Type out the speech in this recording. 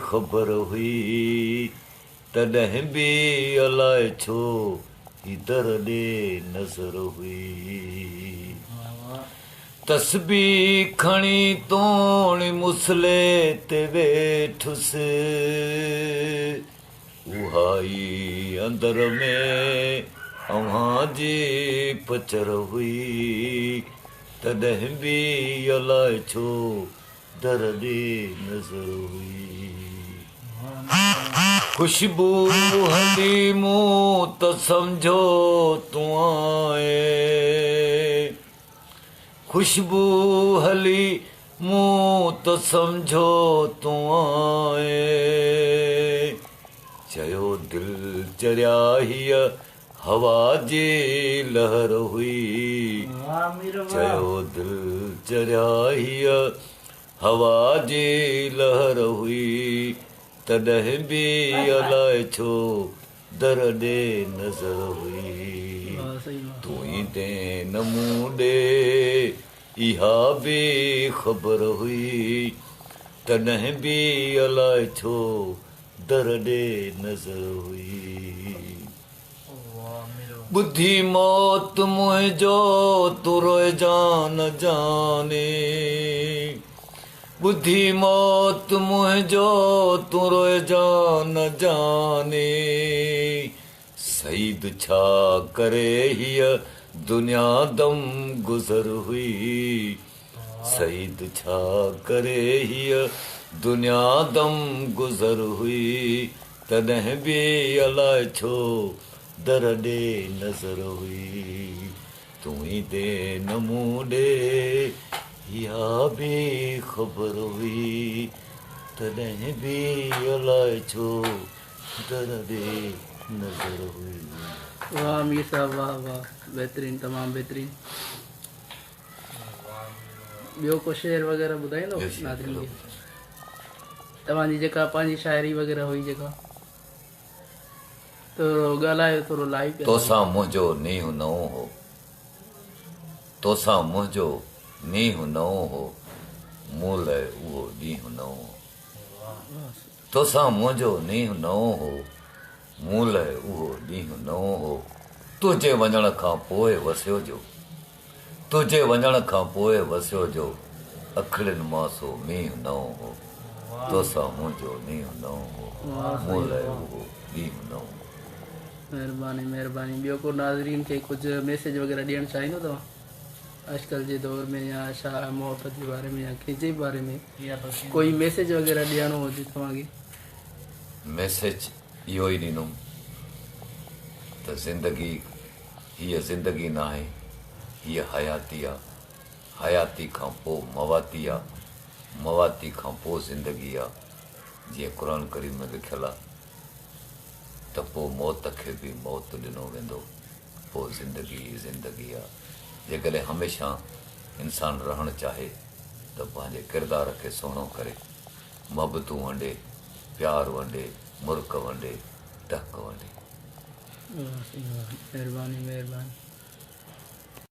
خبر هئي، تڏهن به الائي ڇو هي در ڏي نظر هئي. تسبيح کڻي توڻي مصلي تي ويٺس، اها ئي اندر ۾ اوهان جي پچر هئي، تڏهن به الائي ڇو در ڏي نظر هئي. خوشبو هلي مون ته سمجهو تون آئين. خوشبو هلي مون ته سمجهو تون آئين. چيو دل چريا هيء هوا جي لهر هئي. چيو دل چريا هيء هوا جي لهر هئي. تڏهن به الائي ڇو در ڏي نظر هئي. تون ايندين نه مون ڏي اها به خبر هئي. تڏهن به الائي ڇو در ڏي نظر هئي. ٻڌي موت منهنجو تون روئجان نه جاني. ٻڌي موت منهنجو تون روئجان نه جاني. سعيد ڇا ڪري هيء دنيا دم گذر هئي. سعيد ڇا ڪري هيء دنيا دم گذر هئي. تڏهن به الائي ڇو در ڏي نظر هئي. تون ايندين نه مون ڏي اها به خبر هئي. تڏهن به الائي ڇو در ڏي نظر هئي. واه مير صاحب واه واه بهترين تمام بهترين. ٻيو ڪو شعر وغيره ٻڌائيندو ناظرين کي توهان جي جيڪا پنهنجي شاعري وغيره هئي جيڪا ٿورو ڳالهايو ٿورو لائيو پيا توسان منهنجو نينهن نئون هو توسان منهنجو نينهن نئون هو مون لئه اهو ڏينهن نئون هو توسان منهنجو نينهن نئون هو مون لئه اهو ڏينهن نئون هو تنهنجي وڃڻ کان پوء وسيو جو تنهنجي وڃڻ کان پوء وسيو جو اکڙين مان سو مينهن نئون هو توسان منهنجو نينهن نئون هو مون لئه اهو ڏينهن نئون هو. مهرباني مهرباني ٻيو ڪو ناظرين کي ڪجهه ميسيج وغيره ڏيڻ چاهيندو توهان اڄڪلهه جي دور ۾ يا شاهه محبت جي باري ۾ يا ڪنهن جي باري ۾ ڪوئي ميسيج وغيره ڏيڻو هجي توهان کي. ميسيج اهو ئي ڏيندم ته زندگي هيء زندگي ناهي، هيء حياتي آ. حياتي کان پوء مواتي آ، مواتي کان پوء زندگي آ. جيئن قرآن ڪريم ۾ لکيل آ ته پوء موت کي به موت ڏنو ويندو، پوء زندگي ئي زندگي آ. جيڪڏهن هميشه انسان رهڻ چاهي ته پنهنجي ڪردار کي سهڻو ڪري، محبتون ونڊي، پيار ونڊي، مرڪ ونڊي، ٽهڪ ونڊي. واھ سائين واھ مهرباني مهرباني.